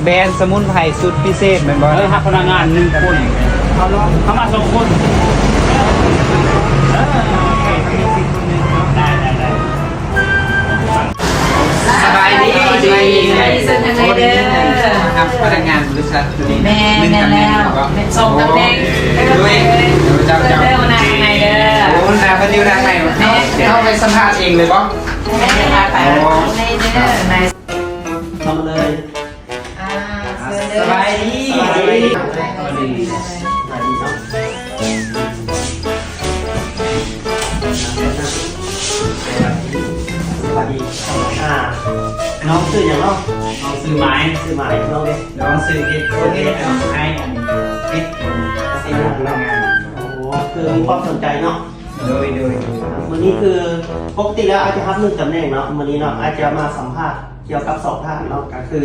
ແບຣນສະໝຸນໄພສູດພິເສດແມ່ນບໍ່? ເອີ ຮັບພະນັກງານໜຶ່ງຄົນ ເຮົາມາສອງຄົນ. ເອີ ໂອເຄ ໄດ້ ໄດ້ ໄດ້. ສະບາຍດີ ສະບາຍດີ ສະບາຍດີ ເຊີນທາງໃນເດີ. ຮັບພະນັກງານບໍລິສັດໂຕນີ້ ແມ່ນ ແມ່ນແລ້ວ ໜຶ່ງຕຳແໜ່ງແມ່ນບໍ່? ແມ່ນ ສອງຕຳແໜ່ງ. ໂອ້ ໂດຍ ເຈົ້າ ເຈົ້າ ເຊີນເດີ ຫົວໜ້າທາງໃນເດີ. ໂອ້ ຫົວໜ້າເພິ່ນຢູ່ທາງໃນ. ແມ່ນ ເຮົາໄປສຳພາດເອງເລີຍບໍ່? ແມ່ນ ໄປ ໄປ ໂອ້ ໃນເດີ ນາຍ ເຂົ້າມາເລີຍ. ອ່າ ສະບາຍດີ ສະບາຍດີ ສະບາຍດີ ສະບາຍດີເນາະ. ສະບາຍດີ ອ່າ ນ້ອງຊື່ຫຍັງເນາະ? ນ້ອງຊື່ໝາຍ ຊື່ໝາຍ. ນ້ອງເດ? ນ້ອງຊື່ເຮັດ ເຮັດ ເຮັດ ເຮັດ ເຮັດ ເຮັດ ພະນັກງານ. ໂອ້ ຄືມີຄວາມສົນໃຈເນາະ. ໂດຍ ໂດຍ ໂດຍ. ມື້ນີ້ຄືປົກກະຕິແລ້ວອ້າຍຈະຮັບໜຶ່ງຕຳແໜ່ງເນາະ, ມື້ນີ້ເນາະ ອ້າຍຈະມາສຳພາດກ່ຽວກັບສອງທ່ານເນາະ, ກໍຄື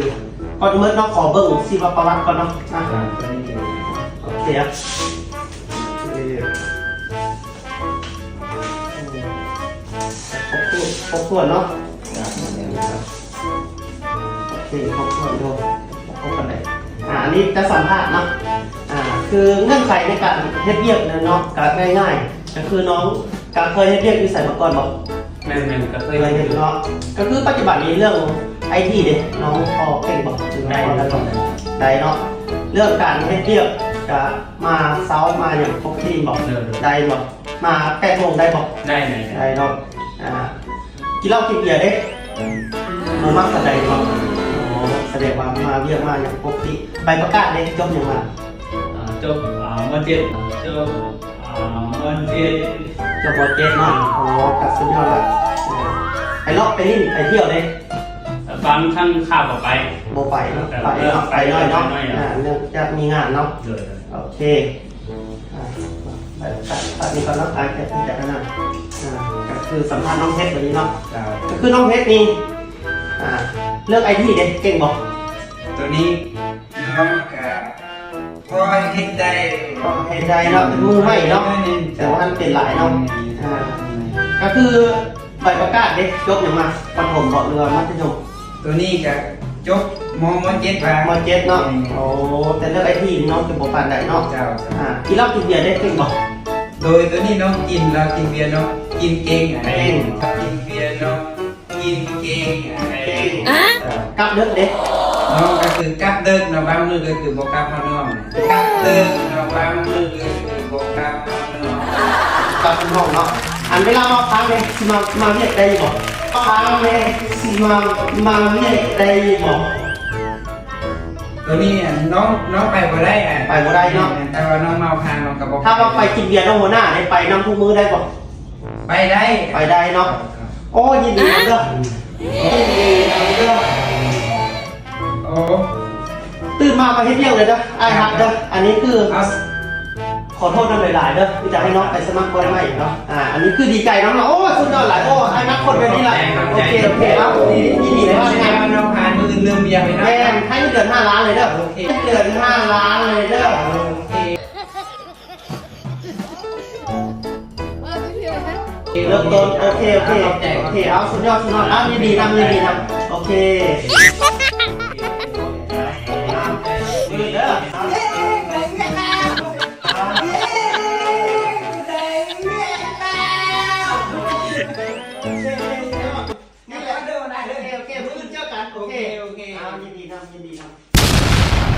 ກ່ອນອື່ນເນາະ ຂໍເບິ່ງຊີວະປະຫວັດກ່ອນເນາະ. ອ່າ ໂອເຄ ຄົບຖ້ວນ ຄົບຖ້ວນເນາະ. ໂອເຄ ຄົບຖ້ວນຢູ່ ຄົບປານໃດ. ອ່າ ອັນນີ້ຈະສຳພາດເນາະ. ອ່າ ຄືເງື່ອນໄຂໃນການເຮັດວຽກນັ້ນເນາະ ກໍງ່າຍໆ ກໍຄືນ້ອງກໍເຄີຍເຮັດວຽກຢູ່ໃສມາກ່ອນບໍ່? ແມ່ນໆ ກໍເຄີຍ ເຄີຍເຮັດເນາະ. ກໍຄືປັດຈຸບັນນີ້ເລື່ອງໄອທີເດ ນ້ອງພໍເກັ່ງບໍ່? ໄດ້ ໄດ້ເນາະ. ເລື່ອງການເຮັດວຽກກໍມາເຊົ້າມາຫຍັງປົກກະຕິບໍ່? ເອີ ໄດ້ບໍ່? ມາແປດໂມງໄດ້ບໍ່? ໄດ້ ໄດ້ ໄດ້ເນາະ. ອ່າ ກິນເຫຼົ້າກິນເບຍເດ້? ບໍ່ມັກປານໃດເນາະ. ອໍ ສະແດງວ່າມາວຽກມາຫຍັງປົກກະຕິ. ໃບປະກາດເດ້ ຈົບຫຍັງມາ? ອ່າ ຈົບ ອ່າ ມໍເຈັດ ຈົບ ອ່າ ມໍເຈັດ ຈົບມໍເຈັດເນາະ. ອໍ ກໍສຸດຍອດລະ. ໄປເລາະໄປຫຼິ້ນໄປທ່ຽວເດ້? ບາງຄັ້ງຂ້າບໍ່ໄປ ບໍ່ໄປເນາະ. ເອີ ໄປເນາະ ໄປໜ້ອຍເນາະ. ໄປໜ້ອຍ ອ່າ ເນື່ອງຈາກມີງານເນາະ. ໂດຍ ໂອເຄ. ອ່າ ໄປ ຕັດ ຕັດນີ້ກ່ອນເນາະ ອາ ຈະ ຈະອັນນັ້ນ. ອ່າ ກໍຄືສຳພາດນ້ອງເພັດບາດນີ້ເນາະ. ເຈົ້າ ກໍຄືນ້ອງເພັດນີ້ ອ່າ ເລື່ອງໄອທີເດ້ ເກັ່ງບໍ່? ໂຕນີ້ນ້ອງກະພໍເຮັດໄດ້ ພໍເຮັດໄດ້ເນາະ ເປັນມືໃໝ່ເນາະ ແຕ່ວ່າທັນເປັນຫຼາຍເນາະ. ອ່າ ກໍຄືໃບປະກາດເດ້ ຈົບຫຍັງມາ ປະຖົມບໍ ຫຼືວ່າມັດທະຍົມ? ໂຕນີ້ກະຈົບ ມ ມ ເຈັດວ່າ ມ ເຈັດເນາະ. ໂອ້ ແຕ່ເລື່ອງໄອທີນ້ອງຈະບໍ່ປານໃດເນາະ. ເຈົ້າ ອ່າ ກິນເຫຼົ້າກິນເບຍໄດ້ເກັ່ງບໍ່? ໂດຍ ໂຕນີ້ນ້ອງກິນເຫຼົ້າກິນເບຍເນາະ ກິນເກັ່ງ ເກັ່ງ ກິນເບຍເນາະ ກິນເກັ່ງ ເກັ່ງ. ກັບເດິກເດ້? ນ້ອງກໍຄືກັບເດິກເນາະ ບາງມື້ກໍຄືບໍ່ກັບເຮົານອນ ກັບເດິກເນາະ ບາງມື້ກໍຄືບໍ່ກັບເຮົານອນ ກັບເຮົານອນເນາະ. ອັນເວລາມາພັກເດ້ ຊິມາ ມາວຽກໄດ້ຢູ່ບໍ່? ພັກເດ້ ຊິມາ ມາວຽກໄດ້ຢູ່ບໍ່? ໂຕນີ້ນ້ອງ ນ້ອງໄປບໍ່ໄດ້ ໄປບໍ່ໄດ້ເນາະ. ແມ່ນ ແຕ່ວ່ານ້ອງເມົາຄ້າງ ນ້ອງກໍບໍ່ ຖ້າວ່າໄປກິນເບຍນຳຫົວໜ້າໄດ້ ໄປນຳທຸກມື້ໄດ້ບໍ່? ໄປໄດ້ ໄປໄດ້ເນາະ. ໂອ້ ຍິນດີນຳເດີ ຍິນດີນຳເດີ. ໂອ້ ຕື່ນມາກໍເຮັດວຽກເລີຍເດີ ອ້າຍຮັກເດີ. ອັນນີ້ຄື ຂໍໂທດນຳຫຼາຍໆເດີ ທີ່ຈະໃຫ້ນ້ອງໄປສະໝັກບ່ອນໃໝ່ເນາະ. ອ່າ ອັນນີ້ຄືດີໃຈນຳເນາະ. ໂອ້ ສຸດຍອດຫຼາຍ. ໂອ້ ອ້າຍມັກຄົນແບບນີ້ລະ. ໂອເຄ ໂອເຄ ເອົາ ຍິນດີ ຍິນດີເລີຍ. ນ້ອງຫາມື້ອື່ນເລີ່ມວຽກເລີຍເນາະ. ແມ່ນ ໃຫ້ເງິນເດືອນຫ້າລ້ານເລີຍເດີ. ໂອເຄ ເດືອນຫ້າລ້ານເລີຍເດີ. ໂອເຄ ເລີ່ມຕົ້ນ. ໂອເຄ ໂອເຄ ໂອເຄ ເອົາ ສຸດຍອດ ສຸດຍອດ. ອ່າ ຍິນດີນຳ ຍິນດີນຳ. ໂອເຄ ນີ້ແຫຼະ ໂອເຄ ໂອເຄ ມື້ອື່ນເຈີກັນ. ໂອເຄ ໂອເຄ ໂອເຄ ອ່າ ຍິນດີນຳ ຍິນດີນຳ.